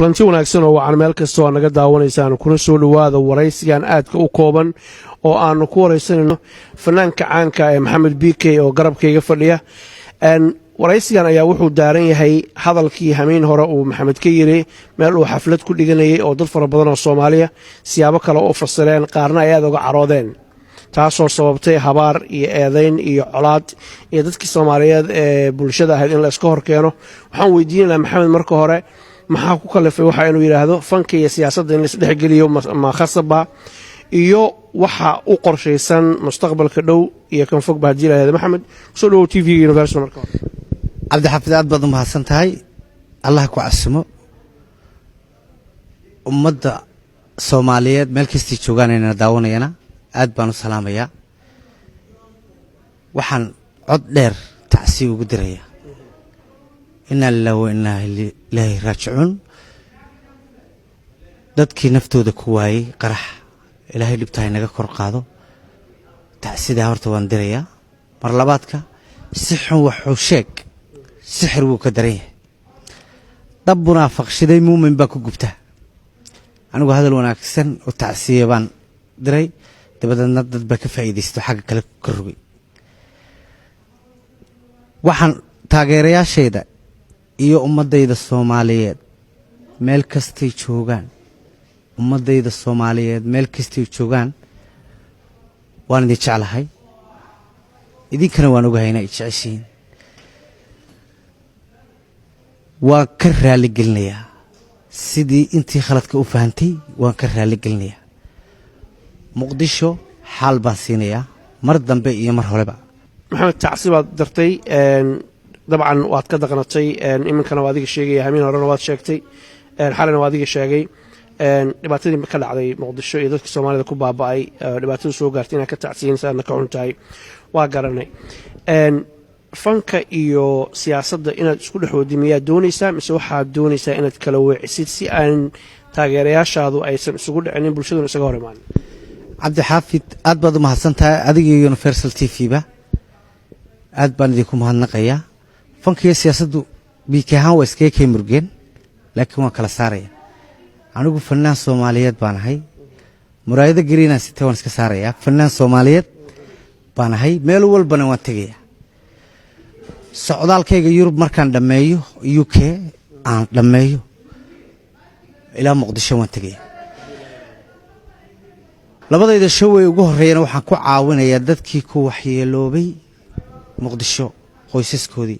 Kulanti wanaagsan oo wacan meel kasta oo naga daawanaysaan, kuna soo dhowaada waraysigan aadka u kooban oo aanu ku waraysanayno fanaanka caanka ee Maxamed BK oo garabkayga fadhiya. Waraysigan ayaa wuxuu daaran yahay hadalkii hamiin hore uu Maxamed ka yiri meel uu xaflad ku dhiganayay, oo dad fara badan oo Soomaaliya siyaabo kale u fasireen, qaarna ay aad uga caroodeen, taasoo sababtay habaar iyo eedayn iyo colaad iyo dadkii Soomaaliyeed ee bulshada ahayd in la iska hor keeno. Waxaan weydiinaynaa Maxamed marka hore, maxaa ku kalifay waxa inuu yidhaahdo fanka iyo siyaasadda in laisdhexgeliyo ma khasaba, iyo waxa u qorshaysan mustaqbalka dhow iyo kan fogba haddii lahahdo? Maxamed, kusoo dhawow TV Universal marka hore. Cabdixaafid, aad baad u mahadsan tahay. Allah ku casimo. Ummadda Soomaaliyeed meel kastay joogaanayna daawanayana aad baan u salaamayaa. Waxaan cod dheer tacsiya ugu dirayaa, inaa lilah wa inaa ilaahi raajicuun, dadkii naftooda ku waayey qarax. Ilaahay dhibtahay naga kor qaado. Tacsidaa horta waan dirayaa. Mar labaadka, si xun waxuu sheeg, sixir wuu ka daran yahay. Dab munaafaqshiday muumin baa ku gubta. Anigu hadal wanaagsan oo tacsiya baan diray, dabadeedna dad baa ka faa'iidaysto, xagga kale ka rogay. Waxaan taageerayaashayda iyo ummaddayda Soomaaliyeed meel kastay joogaan, ummaddayda Soomaaliyeed meel kastay joogaan, waan idin jeclahay, idinkana waan ogahay inaa i jeceshihiin. Waan ka raali gelinayaa sidii intii khaladka u fahantay, waan ka raali gelinayaa. Muqdisho xaal baan siinayaa mar dambe iyo mar horeba. Maxamed, tacsi baad dartay, dabcan waad ka daqnatay. Iminkana waa adiga sheegaya, hamiin horena waad sheegtay, xalina waa adiga sheegay dhibaatadii ka dhacday Muqdisho iyo dadka Soomaalida ku baaba'ay, dhibaatadu soo gaartay, inaad ka tacsiyanaysa, aadna ka xun tahay waa garanay. Fanka iyo siyaasadda inaad isku dhex wadi miyaad doonaysaa, mise waxaad doonaysaa inaad kala weecisid si aan taageerayaashaadu aysan isugu dhicinin, bulshaduna isaga hor imaanin? Cabdixaafid, aad baad u mahadsan tahay, adiga iyo Universal TV ba aad baan idinku mahadnaqayaa. Fanka iyo siyaasaddu BK ahaan waa iskaga kay murgeen, laakiin waan kala saaraya. Anigu fanaan Soomaaliyeed baan ahay. Muraayado gariinaan sitee waan iska saarayaa. Fanaan Soomaaliyeed baan ahay, meel walbana waan tegaya. Socdaalkayga Yurub markaan dhammeeyo, UK aan dhammeeyo, ilaa Muqdisho waan tegaya. Labadayda show-ay ugu horreeyana waxaan ku caawinayaa dadkii ku waxyeeloobay Muqdisho, qoysaskoodii.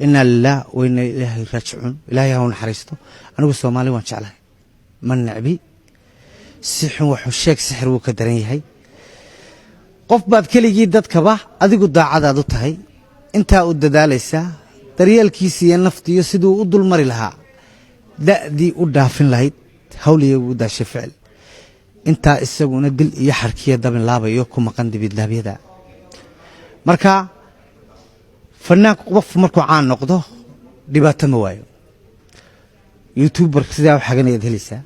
Inaa lilah wa inaa ilaahi raajicuun. Ilaahay ha u naxariisto. Anigu Soomaali waan jeclahay, ma necbi. Si xun waxuu sheeg, sixir wuu ka daran yahay. Qof baad keligii dadkaba adigu daacadaad u tahay, intaa u dadaalaysaa daryeelkiisa iyo naftiiyo siduu u dulmari lahaa, da'dii u dhaafin lahayd, hawliya ugu daashay ficil, intaa isaguna dil iyo xarkiya dabin laabayo ku maqan dibidlaabyada. Marka fanaanku qof markuu caan noqdo dhibaato ma waayo. YouTuber sidaa u xaganayaad helaysaa,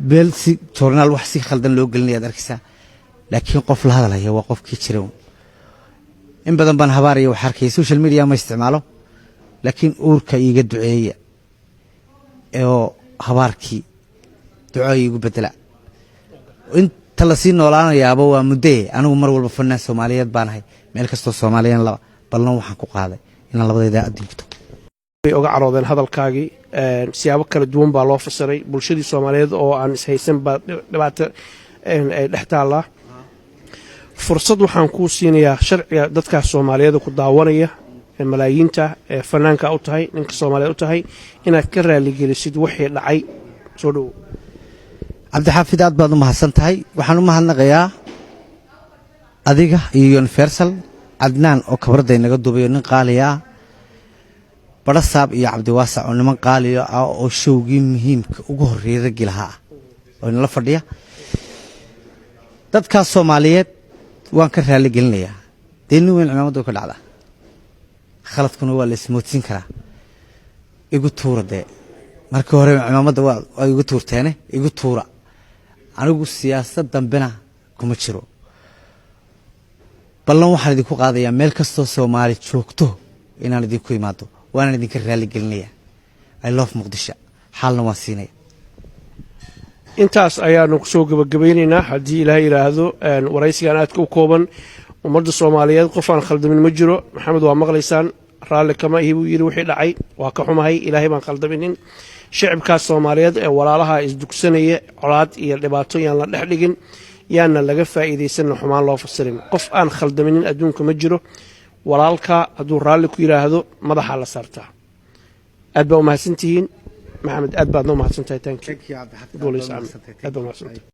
beel si joornaal wax si khaldan loo gelinayaad arkaysaa, laakiin qof la hadalaya waa qofkii jira. In badan baan habaaraya wax arkaya. Social media ma isticmaalo, laakiin uurka iiga duceeya oo habaarkii duco iigu bedela. Inta lasii noolaanayaaba waa muddee. Anigu mar walba fanaan Soomaaliyeed baanahay, meel kastoo Soomaaliyan laba ballan waxaan ku qaaday inaan labadayda adduunto. Way oga caroodeen hadalkaagii, siyaabo kala duwan baa loo fasiray. Bulshadii Soomaaliyeed oo aan ishaysan baa dhibaato ay dhex taallaa. Fursad waxaan kuu siinayaa sharciga dadkaas Soomaaliyeed ku daawanaya ee malaayiinta ee fanaanka u tahay, ninka Soomaaliyeed u tahay, inaad ka raaligelisid wixii dhacay. Soo dhowow. Cabdixaafid, aad baad u mahadsan tahay. Waxaan u mahadnaqayaa adiga iyo Universal, Cadnaan oo kabradday naga duubayo, nin qaaliya ah, Barasaab iyo Cabdiwaasac oo niman qaaliya ah oo show-gii muhiimka ugu horreeyay raggi lahaa ah oo inala fadhiya. Dadkaas Soomaaliyeed waan ka raali gelinayaa. Dee nin weyn cimaamadda ka dhacda, khaladkuna waa la ismoodsiin karaa. Igu tuura dee, markii hore cimaamadda waa igu tuurteene, igu tuura. Anigu siyaasad dambena kuma jiro. Ballan waxaan idinku qaadayaa meel kastoo Soomaali joogto inaan idinku imaado, waanaan idinka raali gelinaya. I love Muqdisho. Xaalna waan siinaya. Intaas ayaanu kusoo gebagabaynaynaa, haddii Ilaahay yidhaahdo, waraysigan aadka u kooban. Ummadda Soomaaliyeed, qof aan khaldamin ma jiro. Maxamed waa maqlaysaan, raalli kama ihi buu yidhi wixii dhacay, waa ka xumahay, Ilaahay baan khaldaminin. Shicibkaas Soomaaliyeed ee walaalaha isdugsanaya, colaad iyo dhibaato yaan la dhex dhigin, yaana laga faa'iidaysanna, xumaan loo fasirin. Qof aan khaldaminin adduunka ma jiro. Walaalka hadduu raalli ku yidhaahdo, madaxaa la saartaa. Aad baa umahadsantihiin. Maxamed, aad baad noo mahadsantahay. Thank you. Aad baa umahadsantahay.